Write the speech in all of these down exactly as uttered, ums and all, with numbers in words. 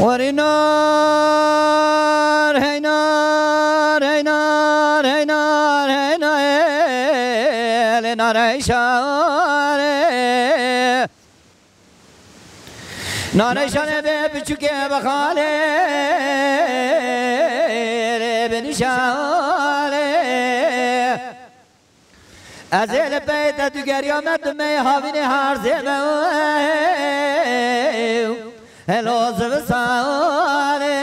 Warî nar, hey nar, hey nar, hey nar, hey nar, ê, lê nar, hey şarê. Nar, hey şarê bê biçûkê bi xalê, lê bi nîşanê. Ez ê li pey te tu geriyame tu mey havînê harzê me. Helo zivistanê.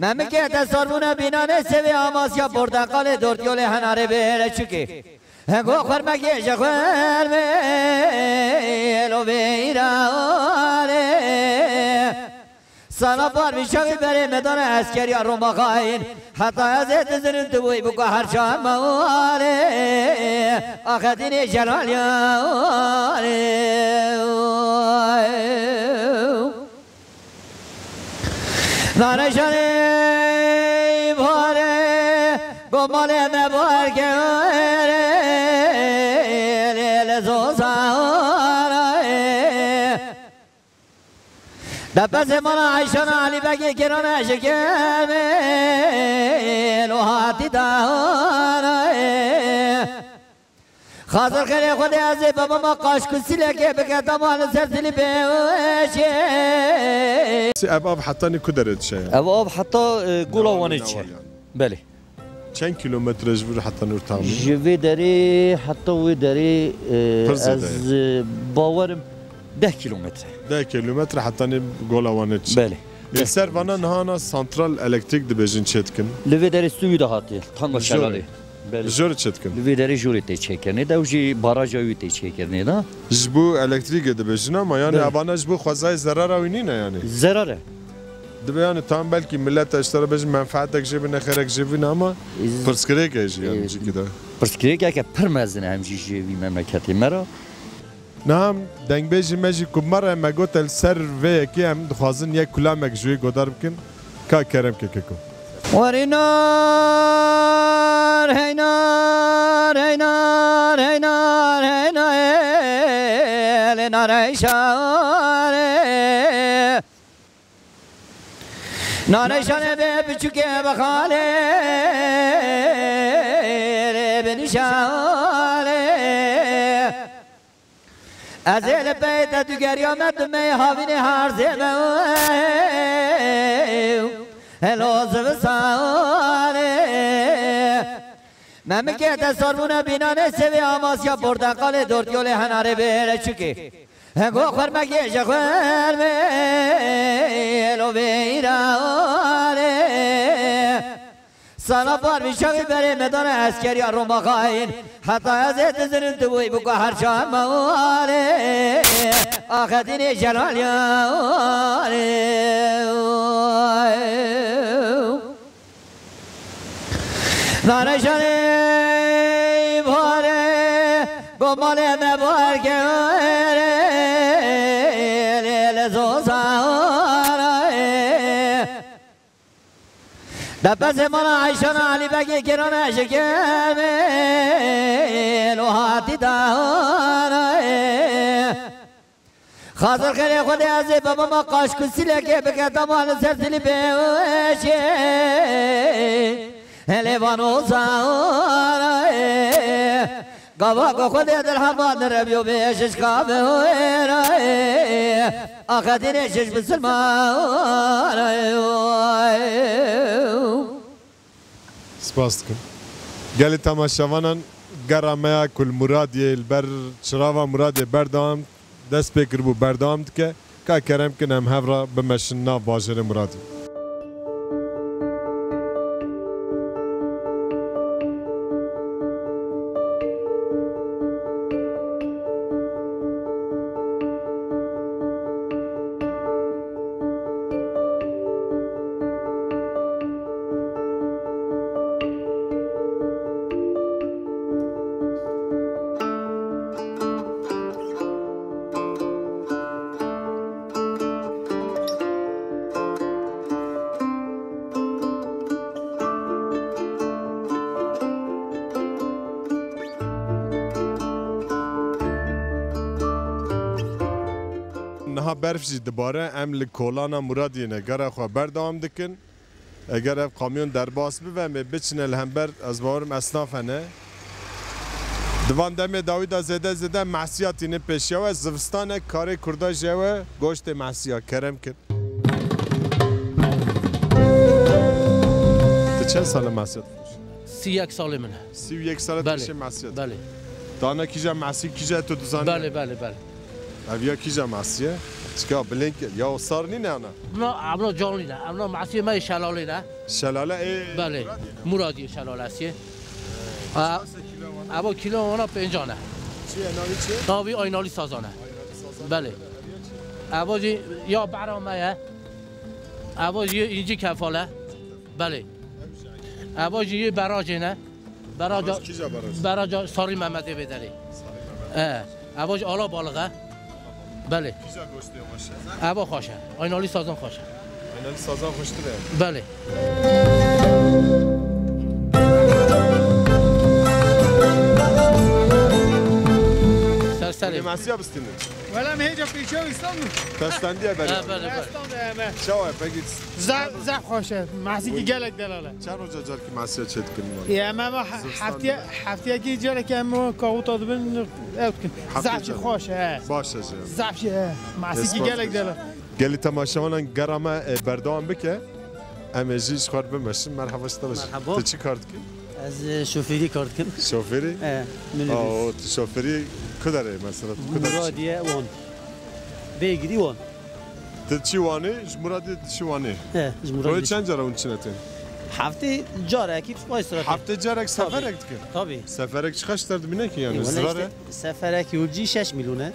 Memikê te sorbûne bînanê sêvê amasya porteqalê dortiyolê henarê bêre çikê. Hego xwermekê ji xwermê lo vê îranê. Sana par bi şevî berê me dane eskeriya Roma xayîn. Heta ez ê dizinim tu bûyî biko her çar me warê. Axedînê jelalyanê. Nareşanê bare gomalê me barke lê lê zozanê. Depezê mala Eyşana Elî Begê kirane ji kemê lo hatî dane. Xazir xêrê Xwedê ez ê bebama qaşkûsilekê bike dema li ser zilî bê weşê. Ev av hetanî ku derê diçe? Ev av heta, e, Gola Wanê diçe. Belê. Çend kilometre ji vir heta nûr tamî? Ji vê derê heta wê derê, e, Pir zêde ez, ye. E, bawerim deh kilometre. Deh kilometre heta nê Gola Wanê diçe. Belê. Li ser vana niha na santral elektrik dibêjin çê dikin? Li vê derê stûyî de hatiye. Tanga Şelalê. Belê. Jor çê dikin? Li vê derê jorê tê çêkirinê de û jî baraja wî tê çêkirinê de. Ji bo elektrîkê dibêjin ama yani Belê. Evana ji bo xwezayê zerara wî nîne yani? Zerar e. Dibe yani tam belkî millet ji te re bêjin menfaatek jê bîne, xêrek jê bîne ama pirsgirêk e jî yani cîkî de. Pirsgirêkeke pir mezin e hem jî ji vî memleketê me re. Niha em dengbêjî me jî ku me re me gote li ser vê yekê em dixwazin yek kulamek ji wê godar bikin. Ka kerem ke keko. Warî nar, hey nar, hey nar, hey nar, hey nar, ê, lê nar, hey şarê. Nar, hey şarê bê biçûkê bi xalê, lê bi nîşanê. Ez ê li pey te tu geriya me tu mey havînê harzê me. Helo zivistanê. Memikê te sorbûne bînanê sêvê amasya porteqalê dortiyolê henarê bêre çikê. Hego xwermekê ji xwermê lo vê îranê. Sana par bi şevî berê me dane eskeriya Roma xayîn. Heta ez ê dizinim tu bûyî biko her çar me warê. Axedînê jelalyanê. Nareşanê bare gomalê me barke lê lê zozanê. Depezê mala Eyşana Elî Begê kirane ji kemê lo hatî dane. Xazir xêrê Xwedê ez ê bebama qaşkûsilekê bike dema li ser zilî bê weşê. Helê vano zare. Gava ku Xwedê dirhema direbiyo bê şişka bi wêre. Axedînê şiş bisilmane. Spas dikim. Gelê temaşevanan, gera me ya ku li Muradiyê li ber çirava Muradiyê berdewam, dest pê kiribû berdewam dike. Ka kerem kin em hev re bimeşin nav bajêrê Muradiyê. Berf jî dibare, em li kolana Muradiyê ne gera xwe berdewam dikin. Eger ev kamyon derbas bibe, em ê biçine li hember, ez bawerim esnaf hene. Di van demê dawî de zêde zêde mehsiya tînin pêşiya we, zivistan e, karê kurda jî ew e, goştê mehsiya kerem kir. Tu çend sal e mehsiya difiroşî? Sî yek salê min e. Sî û yek sal e Belê. Difiroşî mehsiya? Belê. Dana kîja mehsî, kîja tu dizanî? Belê, belê, belê. Ev ya kîja mehsî ye? Çika bilênk ya, o sar nîne ana? Buna, buna canlî ne. Buna mehsî me şelalê ne. Şelale ê Belê. Muradiyê? Muradiyê şelalesî. Ha, eva kîlo wana pêncan e. Çi ye, navî çi? Navî Aynalî Sazan e. Belê. Eva jî ya behra me ye. Eva jî yê încî kefal e. Belê. Eva jî yê berajê ne. Beraca, Baraj, kîja baraj? Beraca Sarî Mehmetê vê derê. Sarî Mehmet. E, eva jî ala balığı e. Belê. Kîja goştê xweş e? Eva xweş e. Aynalî Sazan xweş e. Aynalî Sazan xweştir e? Belê. Ser serê. Mehsiya bistînin. Wela me hêca pêşiya Îstanbul. Te stendiye beriya? Ha, belê, belê. Îstanbul, e, me. Çawa ye, pekî? Zaf, zaf xweş e. Mehsîkî gelek delal e. Çend roja carkî mehsiya çêdikin? Ya, me, me he-, Zivistan hefteye, de. Hefteyekî carekî em o kaxuta dibin, ew dikin. Heftê Zaf jî carek. Xweş e, he. Baş e jî. Zaf jî, he. Mehsîkî Espas gelek bêjim. Delal. Gelî temaşevanan gera me, e, berdewam bike. Em ê jî ji xwe re bimeşin. Merhaba, ji te re. Merhaba. Tu çi kar dikî? Ez, e, şofêrî kar dikim. Şofêrî? E, minibus. Aa, tu şofêrî ku derê mesela? Tu ku derê? Muradiye Wan. Bêgirî Wan. Tu diçî Wanê, ji Muradê diçî Wanê? E, ji Muradê Royê diçî. Çend cara hûn diçine tên? Heftê carekî, bi xwe sirate. Heftê carek Tabii. Seferek dikin? Tabii. Seferek çiqas ji te re dimîne ki yani? E, wele zirar e? Işte, seferek yolcu şeş milyon e.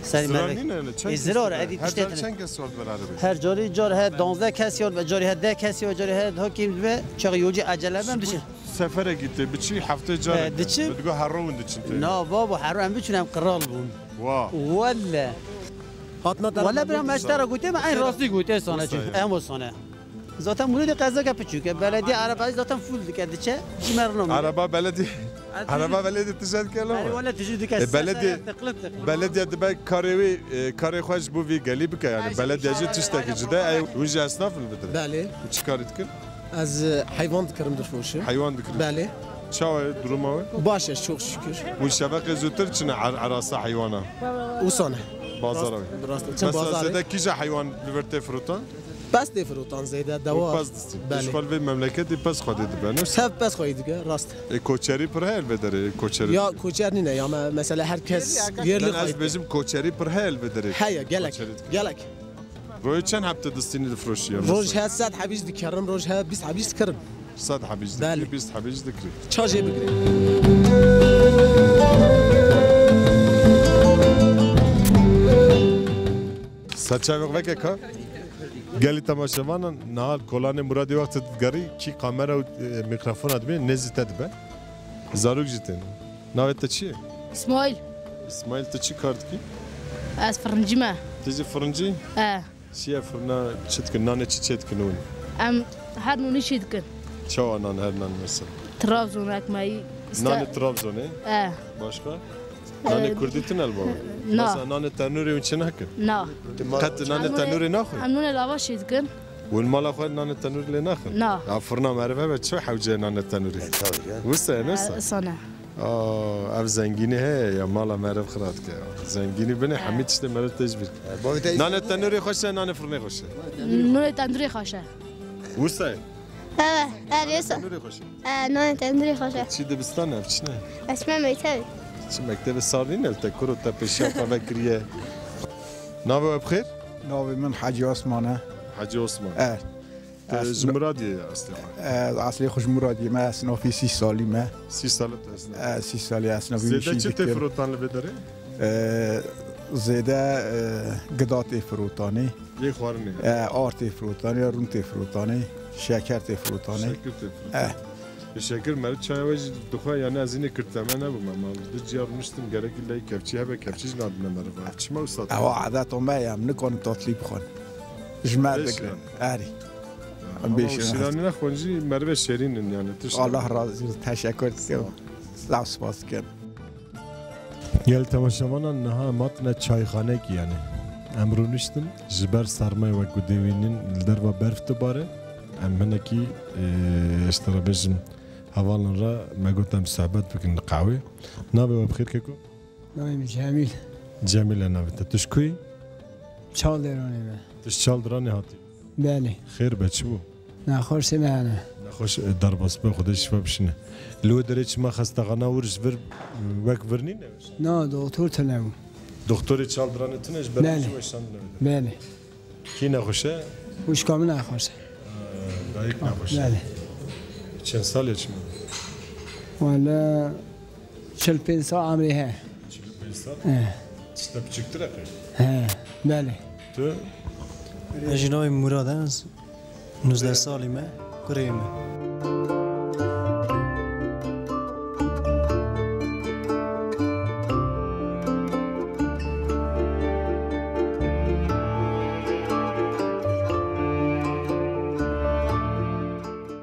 Sen Zirar merve- nîne yani, çend E, kes zirar dibe? Edî Her pişte car tine. Çend kes sor dibe erebê? Her carî car he danzdeh kes ya, carî he deh kes ya, carî he daha kêm dibe. Çax yolcu acele ben Ji bu dişe. Seferek gitti, biçî heftê carek. E, diçi. Bi digo her rowin diçin tê. Na babo, her em biçin em kral bûn. Wa. Welle. Hatna Welle bira me ji te re gotiye, me eyn rastî gotiye sana. Wisa çi? Ya. Em o sana. Zaten Muradê qezeke piçûk e. Belediye arabayı zaten full dike, diçe. Çi merno mu? Araba belediye. Araba belediye tijel kelo. Welle tijî dike. E, belediye, belediye dibe karê wê, e, karê xwe ji bo vî gelî bike yani. Belediye jî tiştekî cide. Ey, hûn jî esnaf in li vir? Belê. Û çi karî dikin? Ez, e, heywan dikirim, difiroşim. Heywan dikirin? Belê. Çawa ye duruma we? Baş e, çok şükür. Hûn şeveqê zûtir çine er-, erasa heywana? Ûsane. Bazara we. Rast, rast. Mesela bazarê. Zêde kîja heywan li vir tê firotan? Pez tê firotan zêde, dewa. Pez distîn. Belê. Ji xwe li vê memleketê pez xwedê dibe, ne? Sev pez xwedê dike, rast. E, koçerî pir heye li vê derê, koçerî. Ya, koçer nîne, ya me-, mesela her kes yerli xwedê. Ez bêjim koçerî pir heye li vê derê. Heye, gelek, koçerî dike. Gelek. Royê çend heb tu distînî difiroşî ya? Roj he sed hebî jî dikerim, roj he bîst hebî jî dikirim. Sed hebî jî dikirî, Belê. Bîst hebî jî dikirî. Ça jê bigirê. Serçavek veke ka. Gelî temaşevanan, niha kolanê Muradê wextê digerî, kî kamera û, e, mîkrofona dibê, nêzî te dibe. Zarok jî tên. Navê te çi ye? İsmail. İsmail, tu çi kar dikî? Ez firincî me. Tu jî firincî? E. Çi ye firna, çi dikin? Nanê çi çê dikin hûn? Em her nûnî çê dikin. Çawa nan, her nan mesela? Trabzon ekmeği. Nanê Trabzonê? E. Başka? Nanê Kurdî tune li baba? Na. Mesela nanê tenûrê hûn çê nakin? Na. Qet nanê tenûrê naxwin? Em nûnê lava çê dikin. Hûn mala xwe nanê tenûrê lê naxin? Na. Ya firna meriv hebe çi hewce nanê tenûrê? E, tabii canım. Wisa ye, ne wisa? E, sana. Aa, ev zengînî heye ya, mala meriv xira dike ya. Zengînî binê, hemî tiştê meriv tê ji bîr. E, bavê te Nanê tenûrê xweş e, nanê firnê xweş e? Nûnê tendurê xweş e. Wisa ye? Evet, evet, Nanê tenûrê xweş e? E, nanê tendurê xweş e. Çi dibistan ev, çi ne? Ez çime mektebê. Çi mektebê sar nîne, te kuro te pêşiya xwe vekiriye. Navê we bi xêr? Navê min Hecî Osman e. Hecî Osman. E. Te ji Muradiyê ye eslê xwe? E, eslê xwe ji Muradiyê me, esnafî sî salî me. Sî sal e tu esnaf? E, sî salî esnafî Zêde çi tê firotan li vê derê? E, zêde, e, gida tê firotanê. Yê xwarinê? E, ar tê firotanê, rûn tê firotanê, şeker tê firotanê. Şekir tê firotanê. E. Bi şekir meriv çaya we jî dixwe, yani ez hînê kirteme nebûme, ma du ciya rûniştim, gerekî ley kevçî hebe, kevçî jî nadine meriv. Ev çima wisa? Ewa adeta me ye, em nikarin tatlî bixwin. Ji me bigrin. Erî. Ama şîranî nexwin jî merivê şêrîn in yani, tişt. Allah razî olsun, teşekkür dikim. Sağ ol. Spas dikim. Gel temaşevanan, niha em hatine çayxanekî yani. Em rûniştin, ji ber sermayê wek ku dê wînin li derva berf dibare. Em hinekî, e, ez te re bêjim, hevalin re me got em sohbet bikin li qehwê. Navê we bi xêr keko? Navê min Cemîl. Cemîl e navê te. Tu ji ku yî? Çaldiranê me. Tu ji Çaldiranê hatî? Belê. Xêr be, çi bû? Nexweşê me hene. Nexweş, e, derbas be, Xwedê şifa bişîne. Li wê derê çima xestexana wir ji vir, e, wek vir nîne? Na, doktor tune bû. Doktorê Çaldiranê tune ji ber Belê. Jî weşandine wê derê. Belê. Kî nexweş e? Wişka min nexweş e. E, dayik nexweş e. Belê. Çend sal e çima? Wala çil pênc sal emrê he. Çil pênc sal? He. Tişta piçûktir e qey? He, belê. Tu? Ez jî navê min Murad e, ez nûzdeh salî me, kurê me.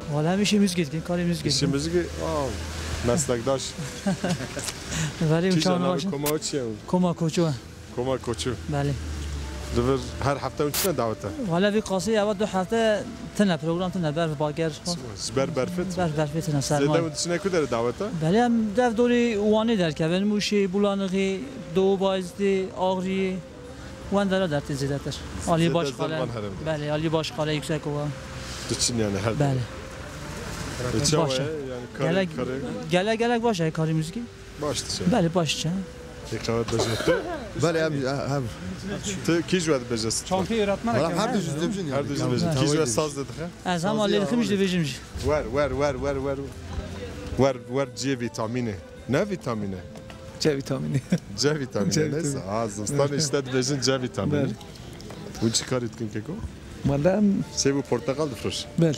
Wala em îşê muzgê dikin, karê muzgê dikin. Îşê muzgê, aa, meslekdaş. Belê, çi uçağın navê başı. Koma çi ye? Koma Koçu. Koma Koçu. Belê. Li vir her hefte hûn çine dawete? Wala vî qasî eva du hefte tine program tine berf bager. Ji ber berfê tine? Berf, berfê tine sermay. Zêde hûn diçine ku derê dawete? Belê em dev dorê Wanê derkevin, Mûşê, Bulanixê, Doğu Bayezidê, Axriyê. Wan dera dertê zêdetir. Aliyê Zêde Başkale. Van herem. Belê, Aliyê Başkale, Yüksekova. Diçin yani her Belê. E, çawa Baş e. Yani kare, Gelek, kare. Gelek, gelek baş e karê muzîkî. Baş diçe. Belê, baş diçe. Ê qewet bejê tu. Belê, em, em. Tu kî ji we dibêje? Çantayı öğretmen Valla her du ji dibêjin ya. Her du ji dibêjin. Kî ji we saz didixe? Ez hem Aliyê dixim ji dibêjim jî. Wer, wer, wer, wer, wer. Wer, wer C vitamini. Ne vitamini? C vitamini. C vitamini, C neyse. Vitamini. Ha, zivistan işte dibêjin C vitamini. Belê. Hûn çi karî dikin keko? Wala em Sêv û porteqal difroşin? Belê.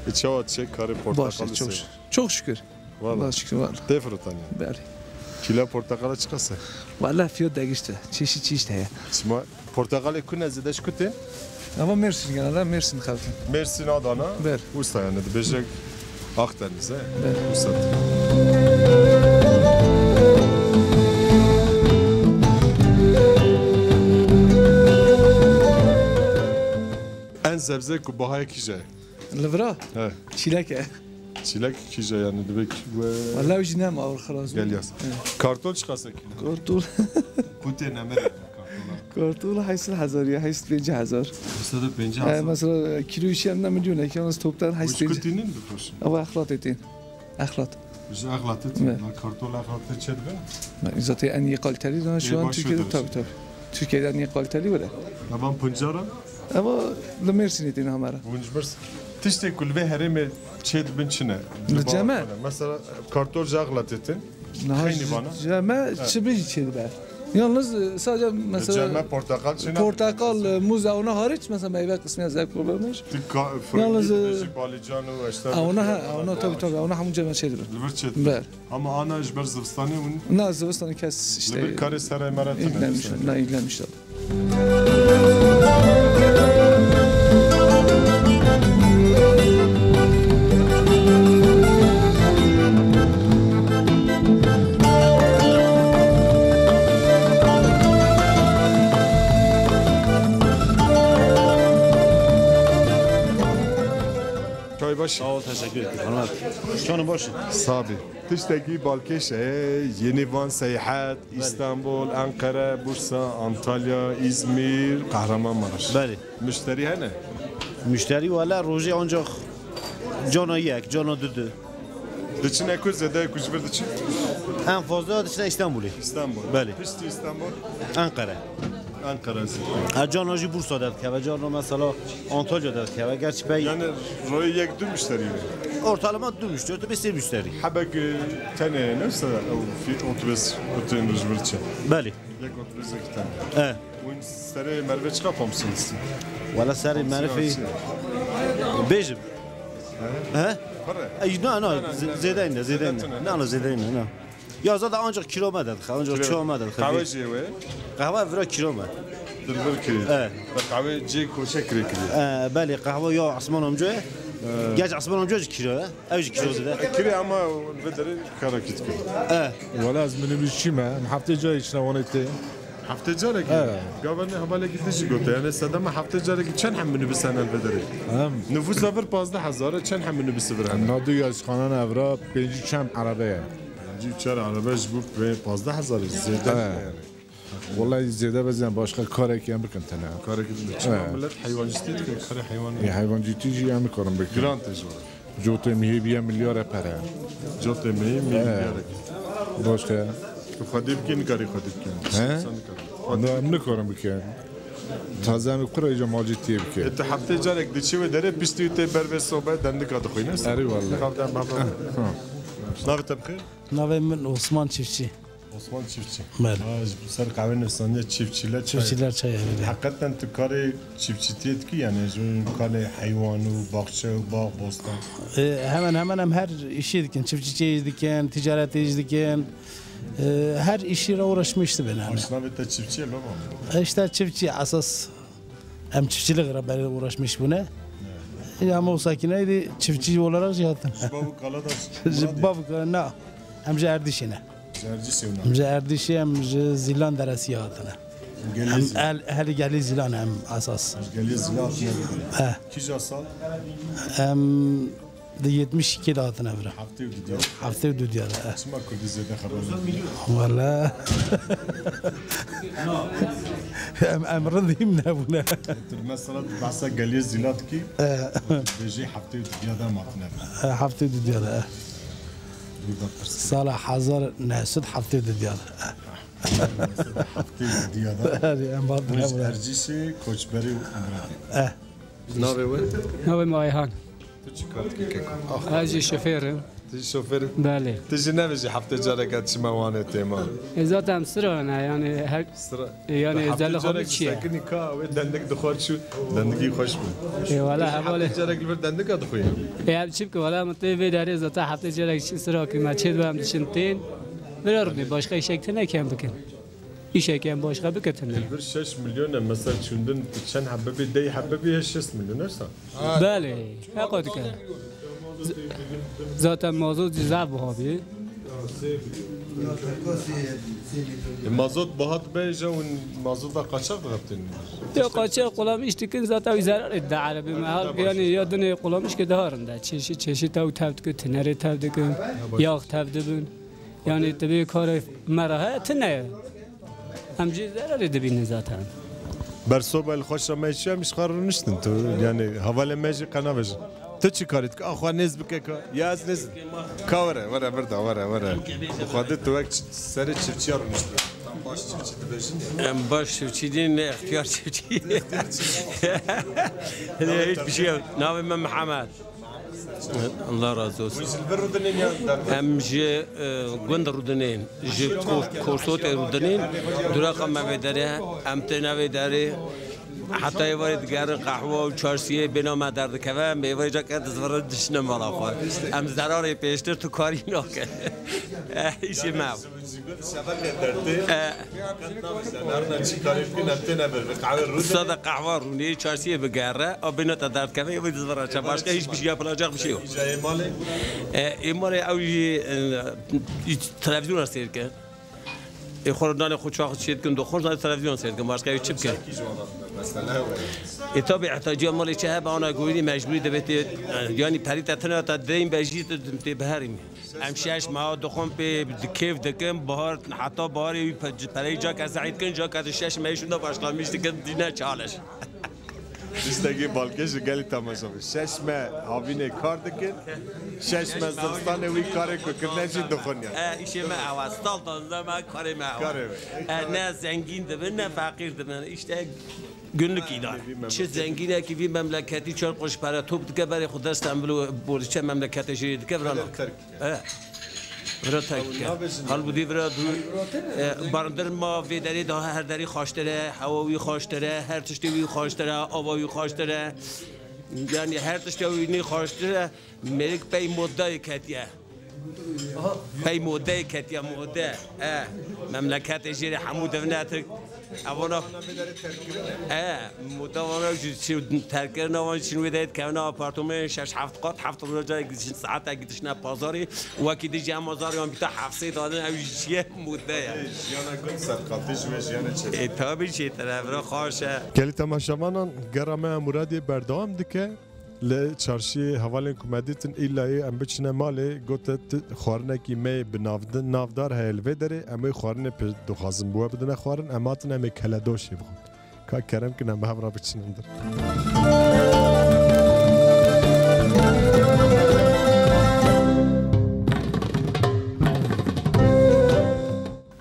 E, çawa çe karê porteqal Baş e, çok şükür. Çok şükür. Valla. Allah'a şükür, valla. Tê firotan yani. Belê. Kîla porteqala çiqas e? Valla fiyat degişti. Çeşit çeşit heye. Çima porteqalê ku ne zêde ji ku tê? Ama Mersin genelde, Mersin xelkin. Mersin, Adana. Ber. Wisa yani dibêje Akdeniz e. Ber. Wisa. En zebze ku bahayê kîje? Li vira? He. Çîlek e. Çîlek kîje yani dibê ki we Wala ew jî nema ew xilas bû. Gel yaz. He. Kartol çiqas e kîlo? Kartol. Ku tê nemir kartola? Kartol heşt sed hezar ya, heşt sed pêncî hezar. Heşt sed pêncî hezar. He, mesela kîlo işi em ne milyon ek, yalnız toptan heşt sed pêncî. Ku tînin difroşin? Ew exlatê tîn. Exlat. Ji exlatê tîn. Evet. Kartol exlatê çê dibe? Zaten en iyi kaliteli daha şu an Türkiye'de, tabii, tabii. Türkiye'de en iyi kaliteli böyle. Evan puncara? Ama li Mersinê tîne hemara. Hûn ji Mersin. Tiştê ku li vê herêmê çê dibin çi ne? Li cem e? Mesela kartol ji exlatê tîn. Niha Xeynî vana. Cem e çi bêjî çê dibe. Yalnız, e, sadece mesela Li cem e porteqal çi ne? Porteqal, e, muz, e, ona hariç mesela meyve kısmı zevk olurmuş. Yalnız, e, bêjî balican û eşter. Ha, ona ha, ona tabii, tabii, ona hemû cem e çê dibe. Li vir çê dibe. Ber. Ama ana ji ber zivistanê hûn Na, zivistanê kes işte Li vir karê serê me re tune. ilgilenmiş, na, ilgilenmiş tabii. Çay baş. Sağ ol, teşekkür ederim. Anlat. Canım boş. Sabi. Tiştekî balkêş e, yeni van seyahat, İstanbul, Ankara, Bursa, Antalya, İzmir, Kahramanmaraş. Belê. Müşterî hene? Müşterî wala rojê ancak cana yek, cana du du. Diçine ku zêde ku ji vir diçin? En fazla diçine İstanbul'ê. İstanbul. Belê. Piştî İstanbul? Ankara. Ankara zî. Ha, cana jî Bursa derdikeve, cana mesela Antalya derdikeve. Gerçi pey Yani royê yek du müşterî ne? Ortalama du müşterî, otobüs sê müşterî. Hebek, e, tenê ne mesela ew fî-, otobüs ku tên ji vir çi? Belê. Yek otobüs yek tenê. E. Hûn serê merivê çiqa pamsin? Wala serê merivê bêjim. He? He? Ey, na, na, zêde ne, zêde ne. Na, na, zêde ne, na. Ya zaten ancak kilo me derdixe, ancak çawa me derdixe. Qehwe jî wê? Qehwe vira kilo me. Dilbir kirî. E. Qehwe cê koşe kirê kirî. E, belê, qehwe ya Esman amca ye. Geç Esman amca jî kilo ye. Ew jî kilo zêde. Kirê ama vê derê kara kit kirî. E. Wala ez minibusçî me. Em heftê carî çine Wanê tê. Heftê carekî? Evet. Gava ne hevalekî te jî gote. Yani sedema heftê carekî çend hem minibus hene li vê derê? Hem. Nüfusa vir pazdeh hezar e, çend hem minibus vir hene? Nadu yaşxanan evra pêncî çend arebe ye. Pêncî çar arebe ji bo vê pazdeh hezar e, zêde Evet. yani. Wallahî zêde bezin başka karekî em bikin tene. Karekî bikin. Çima Evet. millet heywancîtî dikin, karê heywan. E, heywancîtî jî em nikarin bikin. Giran tê ji we. Cotê mihê biye milyare pere. Cotê mihê He. milyare. Başka? Tu xwedî bikî, nikarî xwedî bikî. He? Sen nikarî. Na, em nikarin bikin. Taze em kura îca malcîtiyê bike. E, tu heftê carek diçî wê derê piştî wî tê ber vê sobe dendika dixwîne. Erê wallahî. Xavdan baba. Ha. Navê te bi xêr? Navê min Osman Çiftçi. Osman Çiftçi. Belê. Ha, ji ser qehwê nivîsandiye çiftçiler çay. Çiftçiler çay, evet. Heqeten tu karê çiftçitiyê dikî, yani ji karê heywan û baxçe û bax, bostan? E, hemen hemen em her işi dikin. Çiftçiliği dikin, ticareti dikin. E, her işi ile uğraşmış dibin yani. Aşnavê te çiftçi ye, baba? E, işte çiftçi esas. Em çiftçilik re berê uğraşmış bûne. Ya, ama o sakineydi, çiftçi olarak jî hatin. Ji bav û kala da Ji bav û kala, na. Em ji Erdîşê ne. Ji Erdîşê ne. Em ji Erdîşê, em ji Zîlan Deresiya hatine. Gelê Em Zîlan. el, heli gelî Zîlan em esas. Gelê Zîlan hatine. He. Kîja sal? Em di yetmiş iki de hatine vira. Heftê û du diyar. Heftê û du diyar, he. Çima Kurdî zêde xeber nadin? Wala. Em, em rindîm nebûne. Tu mesela tu behsa geliyê Zîlan dikî, He. tu dibêjî heftê û du diyar de em hatine vira. He, heftê û du diyar, he. Dûr da pirsî. Sala hezar neh sed heftê û du diyar, he. Heftê û du diyar de. Herî em hatine Hûn ji vira. Erdîşê koçberî û miradî. He. Navê we? Navê min Ayhan. Tu çi kar dikî keko? Ez jî şofêr im. Tu jî şofêr î? Belê. Tu jî nebêjî heftê careke çima Wanê têma? E, zaten sira ne, yani her Sira. E, yani Heftê özellik carek xwe çi ye? sekinî ka wê dendik dixwar çû, dendikî xweş bû. E, wala Heftê hevalê. carek li vir dendika dixwî? E, ev çi bike, wala min tê vê derê zaten heftê carek çi sira ki me çê dibem diçin tên. Vira rûnê başka işek tine kem bikin. Îşeke em başka biketin. Li vir şeş milyon e, mesela çûndin tu çend hebe bê, dey hebe bê, ya şeş milyon e sa? Belê, heqo dike. Z-, zaten mazot zaf buha bî. E, mazot buha dibe, ja hûn mazota qaçax dixebitînin? Ya qaçax qulamiş dikin, zaten wî zerarê dide erebê me. Halbuki yani ya dinê qulamiş ki daha rinde. Çeşit çeşit ew tev dikin, tinerê tev dikin, yax tev dibin. Yani tabii karê me re he, tine ye. Em jî zerarê dibînin zaten. Bersoba li xweşa me çi em ji xwe rûniştin tu? Yani hevalê me jî qe nabêjin. Tu çi karî dike? A xwe nêz bike ka. Ya ez nêz. Ka were, were, birda, were, were. Xwedê tu wek ç-, serê çiftçiya rûniştin. Tam baş çiftçi dibêjin ya. Em baş çiftçi dîn, ne ixtiyar çiftçi. Ne hiç bir şey yok. Navê me Mihemed. Allah razı olsun. Hûn ji li vir rûdinên ya derve? Em ji, e, gund rûdinên, ji Kor-, Korsotê rûdinên. Duraqa me vê derê, em têne vê derê. Heta êvarê digerin qehwe û çarsiyê bêna me derdikeve, em êvarê ca ke dizvirin dişine mala xwe. Em zerarê pêştir tu karî nake. Eh, îşê me. Şebeke dertê. Eh. Nerede çi karê bikin, em têne ber, bi qehwe rû de. Sada qehwa rûnê, çarsiyê bigere, a bêna te derdikeve, ya wê dizvira çe. Başka hiçbir şey yapılacak bir şey yok. Îca ê malê? Eh, ê malê ew jî, eh, televizyona seyr kin. Ê xwe nanê xwe çax çê dikin, doxor zanê televizyon seyr dikin, başka ew çi bikin? Mesela we. E, tabi, ihtiyaciya malê çi hebe, ana goyînî mecburî dibê tê, yani perî te tine te deyîn be jî tê biherînî. Em şeş meha dixwin pê di kêf dikin, bahar, heta baharê wî pe-, pereyê ca ke zehî dikin, ca ke di şeş mehê şûnde başlamiş dikin, dîne çalış. Tiştekî balkêş û gelî temaşa bû. Şeş meh havînê kar dikin, şeş meh zivistanê wî karê ku kirine jî dixwin ya. E, îşê me ew e, stal danze me karê me ew e. Karê me. E, ne zengîn dibin, ne feqîr dibin. Îşte günlük îdare. Çi zengînekî vî memleketî çar quruş pere top dike, berê xwe der Stenbul û borîçe memleketê jê dike, vira nake. E, vira terk dike. Halbûdî vira du, e, barindir ma vê derê daha her derî xweştir e, hewa wî xweştir e, her tiştê wî xweştir e, ava wî xweştir e. Yani her tiştê wî nî xweştir e. Mêrik pey modayê ketiye. Pey modeyê ketiye, mode. E, memleketê jê re hemû devne Tirk. Evana, e, muda vana jî çi terkirina van çin wê de kevna apartmanê şeş heft qat, heft roja gidişin, saete gidişine pazarê, wekî dijî em azarê wan bîta heft sê dadin, ew jî çiye mude ye. Jiyana gund serqatî ji wê jiyana çê. E, tabii çêtir e, vira xaş e. Gelî temaşevanan, gera me ya Muradiyê berdewam dike. Li çarşiyê hevalên ku me dîtin, îlayê em biçine malê, gote, "Tu xwarinekî me yê bi navdi-, navdar heye li vê derê, em wê xwarinê pê dixwazin bi we bidine xwarin, em hatin em ê keledoşê bixwin." Ka kerem kin em bi hev re biçin hundir.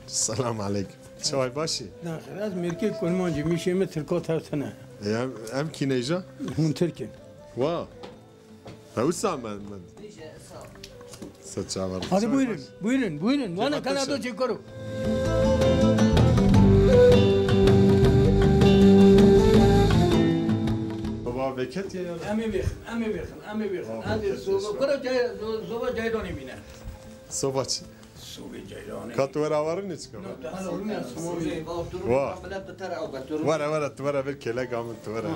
Selam aleykum. Çaway başî? Naxir, ez mêrkê kurmancî, mîşê min tirko tevtine. E, em, em kî neyja? Hûn tirkin. Wa. Hewsa me, me. Sa çavar. Hadi buyurun, buyurun, buyurun. Wana kana do çekoro. Baba veket ya. Em ê vêxin, em ê vêxin, em ê vêxin. Hadi soba, kura cay, soba caydanê mîne. Soba çi? Sobê ceyranê. Ka tu were awarin ne çika? Wa. Were, were, tu were bir kelek amin, tu were.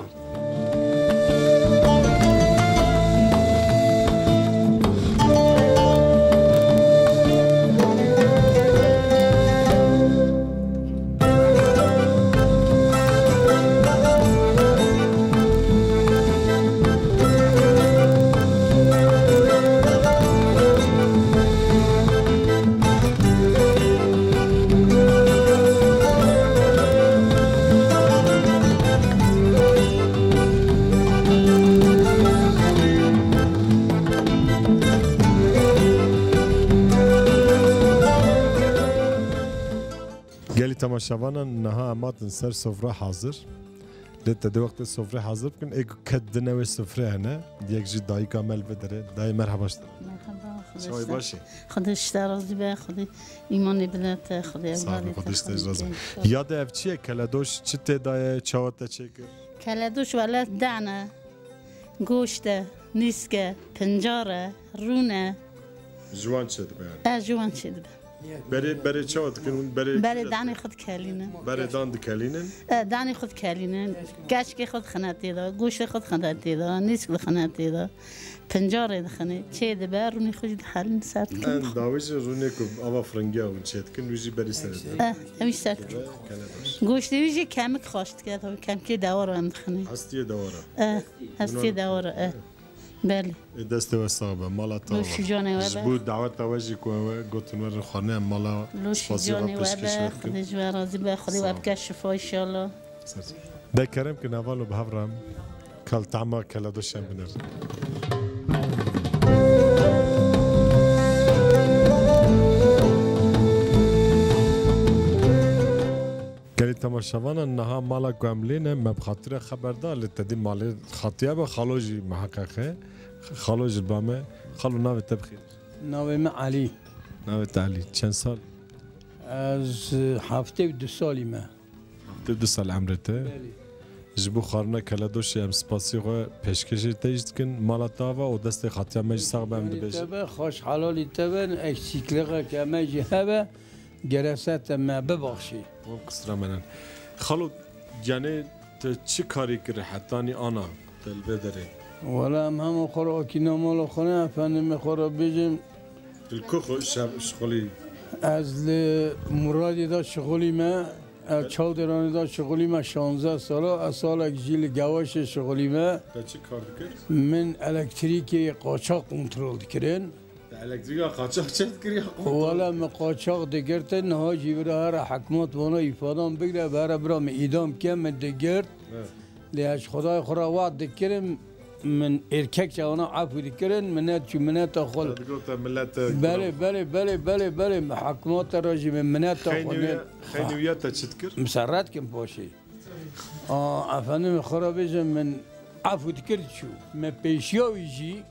Gelî temaşevanan, niha em hatin ser sofra hazir. Lê te di wextê sofrê hazir bikin, ê ku ket dine wê sofrê hene, yek jî dayika me li vê derê. Dayê, merheba ji te. Merheba, Xwedê Çawê ji te. Baş e? Xwedê ji te razî be, Xwedê îmanê bide te, Xwedê Sağ ol, evladê te, Xwedê ji te Xwedê razî be. Te. Yade ev çi ye? Keledoş çi tê de ye? Çawa te çêkir? Keledoş wele dane, goşt e, nîsk e, pincar e, rûn e. Ji wan çêdibe yani? E, ji wan çêdibe. Berê, berê çawa dikin hûn? Berê Berê çi danê dest- xwe dikelînin. Berê dan dikelînin? E, danê xwe dikelînin. Keçkê xwe dixine tê de, goştê xwe dixine tê de, nîsk dixine tê de. Pincarê dixine, çê dibe, rûnê xwe jî dihelînin ser dikin. En dawî jî rûnê ku ava firingiya hûn çê dikin, wî jî berî serê de. E, ew jî ser dikin. Keledoş. Goştê wî jî kemik xweş dike, tabii kemkê dewar em dixine. Hestiyê dewar e. E, hestiyê dewar e. Belê. Ê, destê we sax be, mala te ava. Lûş û canê we be. Ji bo daweta we jî ku we gotin werin xwarinê, em mala spasiya we pêşkêş we dikin. Lûş û canê we be, Xwedê ji we razî be, Xwedê we bike şifa înşallah. Sağ ol. De kerem kin heval û bi hev re em kal tahma keledoşan binerin. Gelî temaşevanan, niha mala ku em lê ne, me bi xatirê xeber da, lê te dî malê xatiya be, xalo jî miheqeq e. Xalo jî ba me. Xalo, navê te bi xêr? Navê min Elî. Navê te Elî. Çend sal? Ez heftê û du salî me. Heftê û du sal emrê te? Belê. Ji bo xwarina keledoşê em spasî xwe pêşkêşê te jî dikin. Mala te ava û destê xatiya me jî sax be em dibêjin. Te be, xweş helalî te be, eksîkliğeke me jî hebe. Gerese te me bibaxşî. Wan qisira me nen. Xalo, yanê te çi karî kir hetanî ana te li vê derê? Wela em hema xwe re akîna mala xwe ne, efendimê xwe re bêjim. Tu li ku xwe şev şixulî? Ez li Muradê de şixulî me, ez Çavdêranê de şixulî me şanzeh sala, ez salek jî li Gewaşê şixulî me. Te çi kar dikir? Min elektrîkê qaçax kontrol dikirin. Te elektrîka qaçax çêdikir ya? Wele min qaçax digirtin, niha jî bira here hikmat vana îfadan bigire, bere bira min îdam ke min digirt. Evet. Lê ez ji Xwedayê xwe re wad dikirim, min êrkek çawana efû dikirin, minet çû mineta xwe. Te digot te millet, e, Belê, belê, belê, belê, belê, min hikmata re jî min mineta xwe ne. Xeynî wîya te çi dikir? Min serret kim paşê. A, efendim, xwe re bêjim, min efû dikir diçû. Me pêşiya wî jî,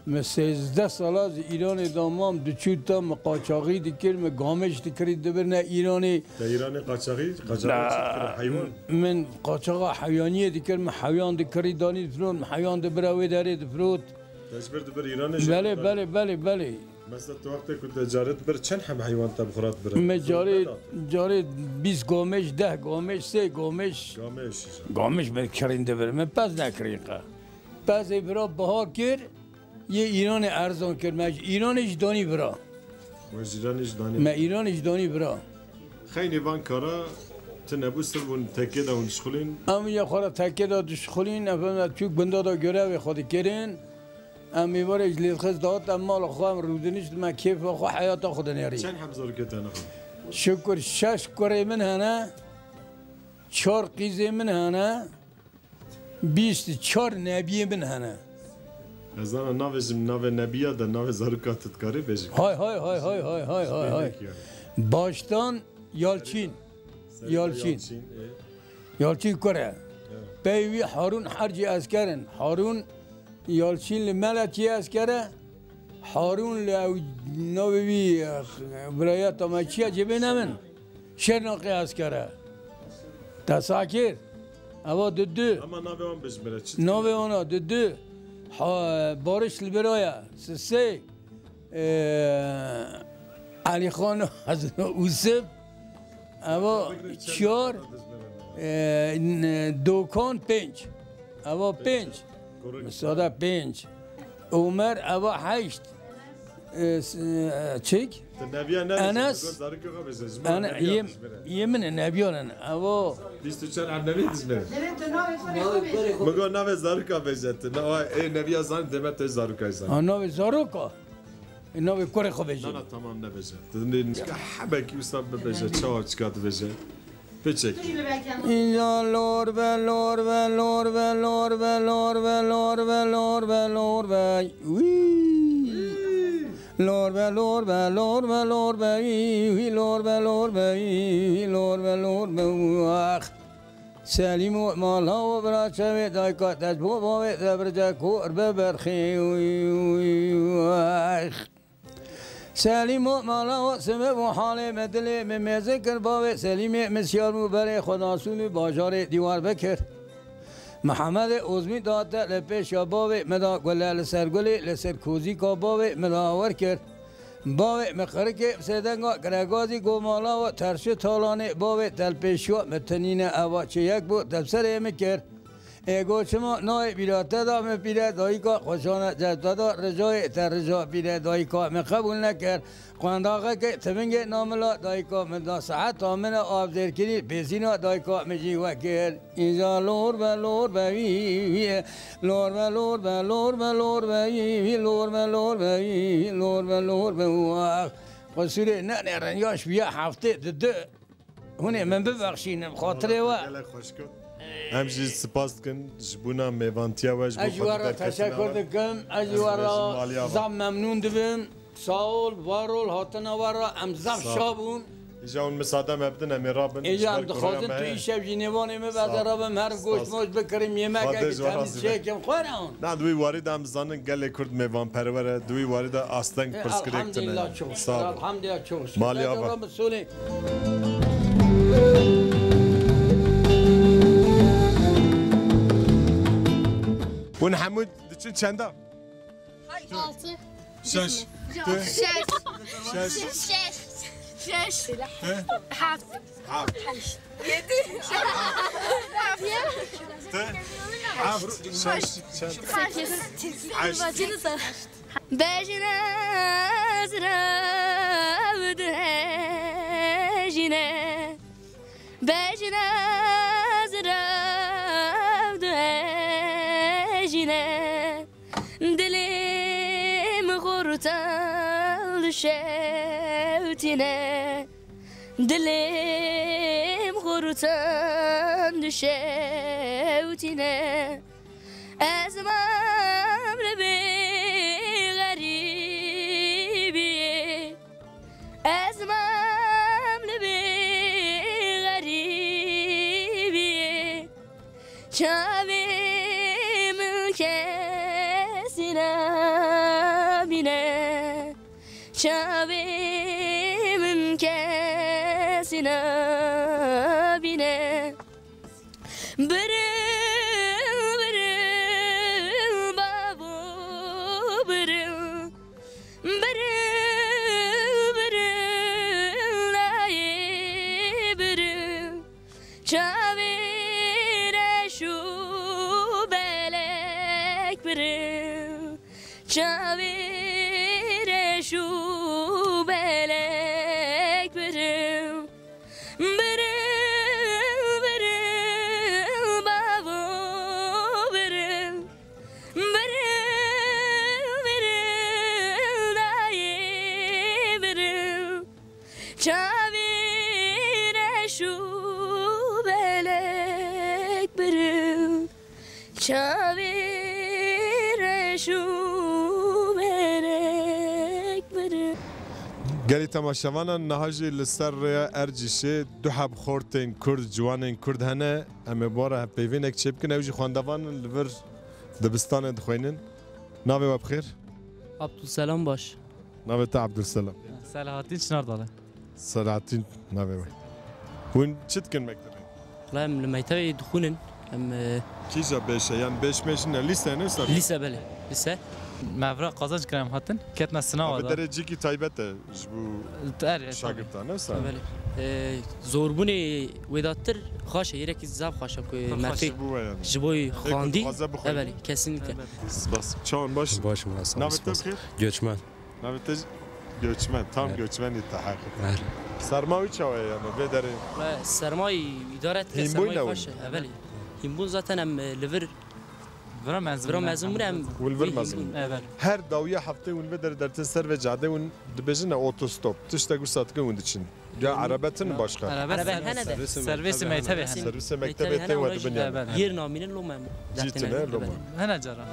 me sêzdeh sala ji Îranê de mam, diçû ta me qaçaxî dikir, me gamêş dikirî dibirne Îranê. Te Îranê qaçaxî, qaçaxî çi dikir? Heywan? Min qaçaxa heywaniyê dikir, me heywan dikirî danî difirot, me heywan dibire wê derê difirot. Te ji vir dibir Îranê jî? Belê, belê, belê, belê. Mesela tu wextê ku te caret bir çend heb heywan te bi xwe re dibir? Me carê, carê bîst gomêş, deh gomêş, sê gomêş. Gamêş. Gomêş me kirîn dibir. Me pez nekirîn qe. Pezê bira biha kir, yê Îranê erzan kir. Me ji Îranê jî danî bira. We ji Îranê jî danî. Me Îranê jî danî bira. Xeynî van kara tu nebû, sir bûn tekê de hûn dişxulîn? Em ya xwe re tekê de dişxulîn, efendim, tu gunda da görevê xwe dikirin. Em êvarê ji lêdxist dihat, em mala xwe, em rûdinişt, me kêfa xwe, heyata xwe dinêrî. Çend heb zarokê te hene? Şukur şeş kurê min hene, çar qîzê min hene, bîst çar nebiyê min hene. Ez zana navê jim, navê nebiya de navê zaroka tu dikarî bêjî? Hay, hay, hay, hay, hay, hay, hay, hay. Bêlek yani. Baştan Yalçin. Serî Yalçin. Yalçin, e. Yalçin kur e. Evet. Pey wî Harûn Hercî esker in. Harûn Yalçin li Meletiyê esker e. Harûn li ew navê wî, e, vilayeta me çi ye, cêbê ne min. Şirnexê esker e. Te sah kir. Eva didu. Ama navê wan bijmire çi? Navê wana didu. Ha, Barış li bira ye. Sisê. Ee, Elîxan Usip, eva çar, ee, n-, Dokan pênc, eva pênc, Misada pênc, Omer eva heşt, ee, s-, ee, çik? Tu neviya ne Enes, dizmire, zarokê xwe bêje, ji me Ene-, neviya yê, dizmire. Yê min e, neviyan in, eva. Bîst û çar ev nevî dizmire. Min got navê zaroka bêje tu. Na, ê neviya zanî dême te zaroka zanî. Ha, navê zaroka. Ê, navê kurê xwe bêje. Na, na, tamam, nebêje. Tu nê nika hebekî wisa bibêje, çawa çika dibêje. Pê çek. Înca lor be, lor be, lor be, lor be. Wî. Lor be, lor be, lor be, lor be, wî, wî, lor be, lor be, wî, wî, lor be, lor be, wî, ax. Selîmo mala û bira çavê dayka te ji bo bavê te birce kor be berxê, wî, wî, ax. Selîmo mala û sibê û halê me dilê me mêze kir bavê Selîmê min siyar bû berê xwe da sûn û bajarê dîwar vekir. Mihemedê Ozmî da te li pêşa bavê me da gule li ser gulê, li ser kozîka bavê me da wer kir. Bavê me qirikê sêdenga kiregazî go mala we terşi talanê bavê te li pêşiya me tinîne eva çi yek bû te bi serê min kir. Ê go çima nayê bîra te da min pîre dayika xweşane cevte da ricayê te rica pîre dayika min qebûl nekir. Qwendaxekê tivingê namila dayika min da seheta min a avzêrkirî pêsîna dayika min jî wekir. Îja lor be, lor be, wî, wî, lor be, lor be, lor be, lor be, wî, wî, lor be, lor be, wî, wî, lor be, lor be, wax. Qusûrê nenêrin, yaş bûye heftê didu. Hûn ê min bibexşînin, xatirê we. Gelek xweş got. Em jî spas dikin ji bûna mêvantiya we, ji bo Ez ji we re xwedî derketina teşekkür we. Dikim, ez ji we re zaf memnûn dibim. Sağ ol, var ol, hatina we re em zaf şa bûn. Îja hûn misade me bidin, em ê rabin. Îja em dixwazin tu îşev jî nêvanê me be, ez ê rabim herim goş moş bikirim, yemekekî temîz çêkim, xwe re hûn. Na, di wî warî de em dizanin gelê Kurd mêvanperwer e, di wî warî de asteng pirsgirêk tune. Elhamdülillah, çok şükür. Sağ ol. Elhamdülillah, çok şükür. Malî ava. Hûn hemû diçin çenda? Altı. Şeş. Şeş. Şeş. Şeş. Şeş. He? Heft. Heft. Yedi. Te? Heft. Şeş. Şeş. Sekiz. Heşt. Bejine zirav dihejine. Bejine zirav dihejine. Dilê min xortan dişewtîne, dilê min xortan dişewtîne. Ez mam li bê xerîbiyê. Ez mam li bê xerîbiyê, çavê min kesî nabîne, çavê min kesî nabîne. Biril, biril, babo, biril. Biril. Çavê reş û belek birin, birin, birin, bavo birin, birin, birin, dayê birin. Çavê reş û belek birin. Çavê reş û belek birin. Gelî temaşevanan, niha jî li ser rêya Ercîşê du heb xortên Kurd, ciwanên Kurd hene. Em ê bi wan re hevpeyvînek çêbikin. Ew jî xwendevan in, li vir dibistanê dixwînin. Navê we bi xêr? Abdulselam Baş. Navê te Abdulselam. Selahattin Çınardağlı. Selahattin navê we. Hûn çi dikin mektebê? Wala em li mektebê dixwînin. Em, e, Kîja bêş e? Yan bêş mêş ne? Lîse ne wisa? Lîse, belê. Lîse. Me vira qazanc kirin em hatin. Ketine sinawa da. Bi derê cîkî taybet e ji bo şagirtan, ne wisa? Belê. E, zorbûnê wêdatir xweş e, yêrekî zaf xweş e ku mertê ji bo xwendî. Ê ku dixwaze bixwîne. E, belê, kesinlikle. Spas. Çawan baş? Baş, spas. Navê te bi xêr? Göçmen. Navê te jî? Göçmen, tam göçmenî te heqîqet. Serma wî çawa ye yani vê derê? Sermayî îdare dike, sermayî xweş e. Belê. Hînbûn zaten em, e, li vir vira mezin, vira mezin bûne em. Hûn li vir mezin bûn. Her dawiya heftê hûn vê derê dertin ser vê cadê hûn dibêjin e otostop. Tiştek wisa dikin hûn diçin. Ya erebe tune başka? Erebe hene de. Servîsê mektebê hene. Servîsê mektebê tê we dibin yani. Yêr namînin loma em. Cî tune loma. Hene cara.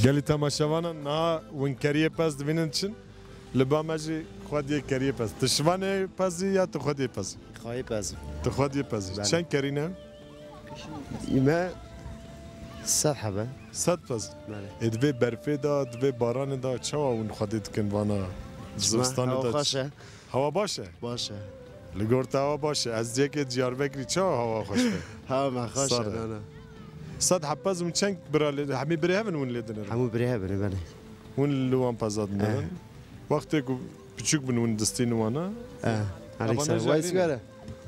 Gelî temaşevanan, niha hûn keriyê pez dibînin çin? Li ba me jî xwediyê keriyê pez. Tu şivanê pezî ya tu xwediyê pezî? Xwediyê pezî. Tu xwediyê pezî. Belê. Çend kerî ne? Î me sed hebe. Sed pez? Belê. Ê di vê berfê de, di vê baranê de çawa hûn xwedî dikin vana zivistanê de? Hewa xweş e. Hewa baş e? Baş e. Li gor te hewa baş e. Ez yekê Diyarbekirî, çawa hewa xweş e? Hewa me xweş e, na, na. Sed hebe pez hûn çend bira lê, hemî birê hev in hûn lê dinêrin? Hemû birê hev in, belê. Hûn li wan pezan dinêrin? Eh. Wextê ku piçûk bûn hûn distînin wana? Eh, aleyk selam. Wê sigara.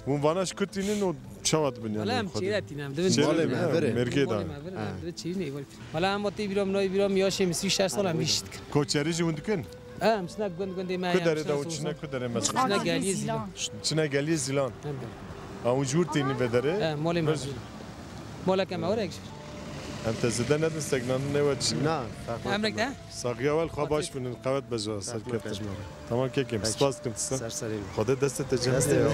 Hûn vana ji ku tînin û çawa dibin yani? Wala em çêre tînin, em divin. Malê me vir e. Mêrgê de. Malê me vir e, em divin çêrî neywe. Wala em tê bîra min, nayê bîra min, yaşê min sî û şeş sal em vî jî dikin. Koçerî jî hûn dikin? Em çine gund gundê me. Ku derê de hûn çine, ku derê mesela? Çine Geliyê Zîlan. Çine Geliyê Zîlan. Em de. A hûn jûr tînin vê derê? Em, malê me vir. Maleke me were ek jî. Em te zêde nedin seknandinê we çi? Na, ferq nake. Emrek de? Saxiya wel xwe baş binin, qewet be ji serkeftin. Tamam kekim, spas dikim tisa. Ser serê min. Xwedê destê te cem. Destê min.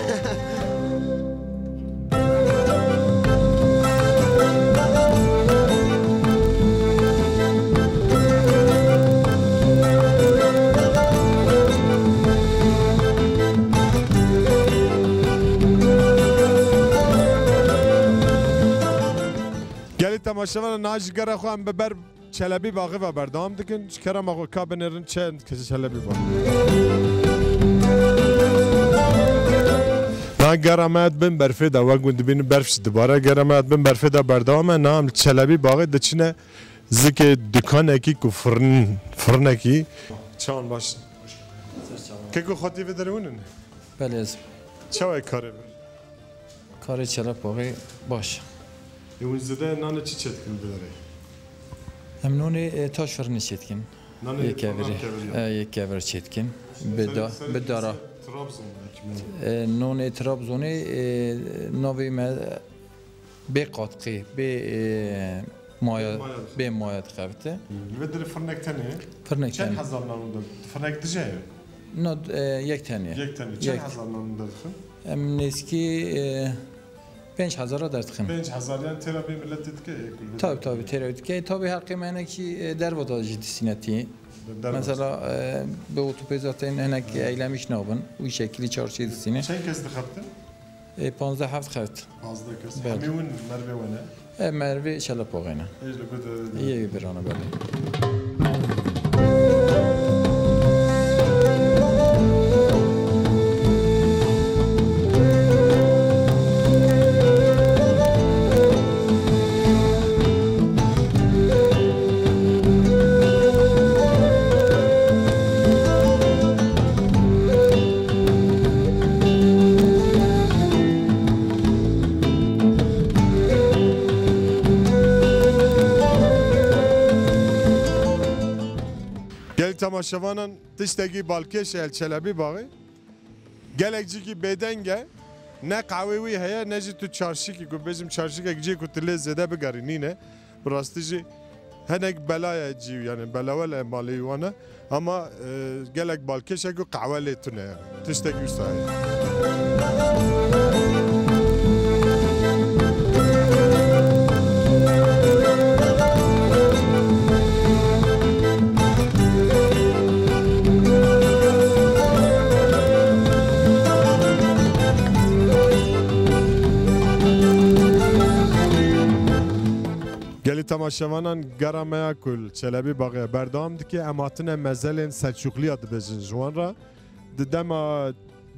Gelî temaşevanan, niha ji gera xwe em bi ber Çelebî Baxê ve berdewam dikin. Ji kerema xwe ka binêrin çend Çelebî Bax. Na gera me dibin berfê de, wek hûn dibînin berf jî dibare. Gera me dibin berfê de berdewam e. Na em li Çelebî Baxê diçine zikê dukanekî ku firin, firinekî. Çawan baş. Keko xwetî vê derê hûn in? Belê ez. Çawa ye karê vir? Karê Çelebî Baxê baş. Ê hûn zêde nanê çi çêdikin bi derê? Em nûnê, e, taş firinê çêdikin. Nanê yê kevirî. Yê kevir çêdikin. Bi da-, bi dara. Trabzon ekmeği. E, nûnê Trabzonê, e, navê me bê qatqî, bê, e, maya, bê maya dixebite. Li vê derê firnek tenê? Firnek tenê. Çend hezar nan hûn de? Firnek dije ye? No, e, yek tenê. Yek tenê. Çend hezar nan hûn derdixin? Em nêzîkî, e, pênc hezara derdixin. Pênc hezar, yani têra bê miletê dike, ê ku li vê derê. Tabii, tabii, têra dike. Tabii heqê me hinekî, e, derva da jî disîne tî. Mesela, e, bi otopê zaten hinek eylemîş nabin. Wî şekilî çarşiyê disîne. Çend kes dixebtin? Ê, panzdeh heft xewt. Panzdeh kes. Belê. Hemî win mervê we ne? E, mervê Çelepoxê ne. Ê, ji li ku de. Yê birana belê. Gelî temaşevanan, tiştekî balkêş e li Çelebî Baxê. Gelek cîkî bêdeng e. Ne qehwê wî heye, ne jî tu çarşikî, ku bêjim çarşikek cihê ku tu lê zêde bigerî nîne. Bi rastî jî hinek bela ye cî, yanî belawel e malê wî wan e. Ama, e, gelek balkêş e ku qehwe lê tune ye. Tiştekî wisa heye. Gelî temaşevanan, gera me ya ku li Çelebî Baxê berdewam dike, em hatine mezelên Selçuqliya dibêjin ji wan re. Di dema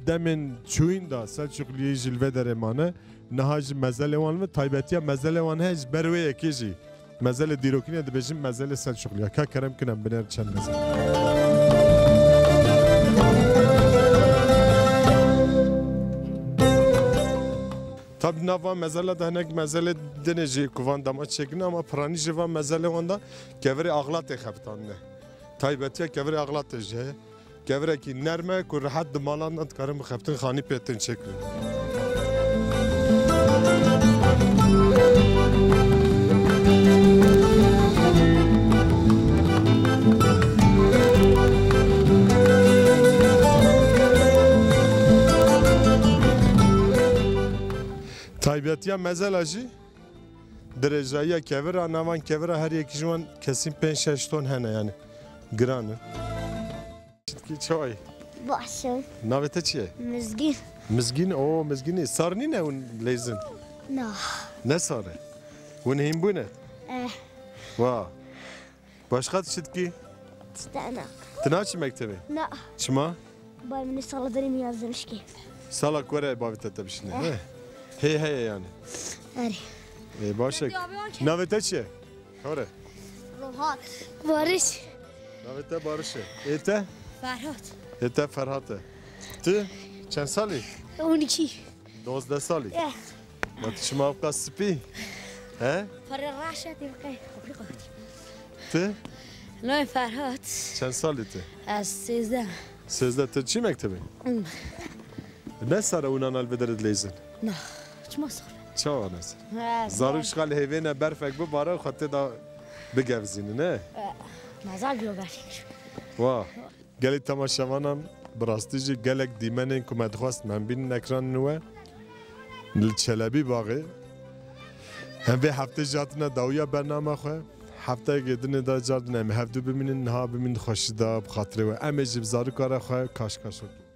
demên çûyîn de Selçuqliyê jî li vê derê mane. Niha jî mezelê wan li vir, taybetiya mezelê wan heye ji ber wê yekê jî. Mezelê dîrokî ne dibêjin, mezelê Selçuqliya. Ka kerem kin em binêrin çend mezel. Tabî nav van mezela de hinek mezelê dinê jî ku van dema çêkirin, ama piranî jî van mezelê wan de kevirê axlatê xebitandine. Taybetiya kevirê axlatê jî heye. Kevirekî nerm e ku rehet di malan de dikarin bixebtin, xanî pê tên çêkirin. Taybetiya mezela jî dirêjayiya kevir a, navan kevir a her yekî ji wan kesîn pênc şeş ton hene, yanî giran in. Çitkî çawayî? Baş im. Navê te çi ye? Mizgîn. Mizgîn, o Mizgînî. Sar nîne hûn leyzin? Na. Ne sar e? Hûn hîn bûne? Eh. Wa. Başqa tu çi dikî? Tiştana. Tu naçî mektebê? Na. Çima? Bavê min ê sala derê min yazdirişkê. Sala ku were bavê te te bişîne, he? Hê heye yani. Erê. Ê, baş e. Navê te çi ye? Hore. Rohat. Barış. Navê te Barış e. Ê te? Ferhat. Ê te Ferhat e. Tu çend salî? On iki. Dozdeh salî. Eh. Ma tu çima ev qas spî? He? Parê raşe tê biqey. Xopî qotî. Tu? Navê Ferhat. Çend salî tu? Ez sêzdeh. Sêzdeh, tu çi mektebê? Hmm. Ne sare û nana li vê derê dileyzin? Na, çima sare? Çawa ne sare? He, zarok sare. Ji xal hêvê ne berfek bibare, xwe tê de bigevzînin, ne? Eh, mezal biyo berfek. Wa. Gelî temaşevanan, bi rastî jî gelek dîmenên ku me dixwest em bînin ekranên we. Li Çelebî Baxê. Em vê heftê jî hatine dawiya bernama xwe. Hefteyekê dinê de car din em hevdu bimînin, niha bimînin xweşî de bi xatirê we. Em ê jî bi zaroka re xwe kaş kaş bikin.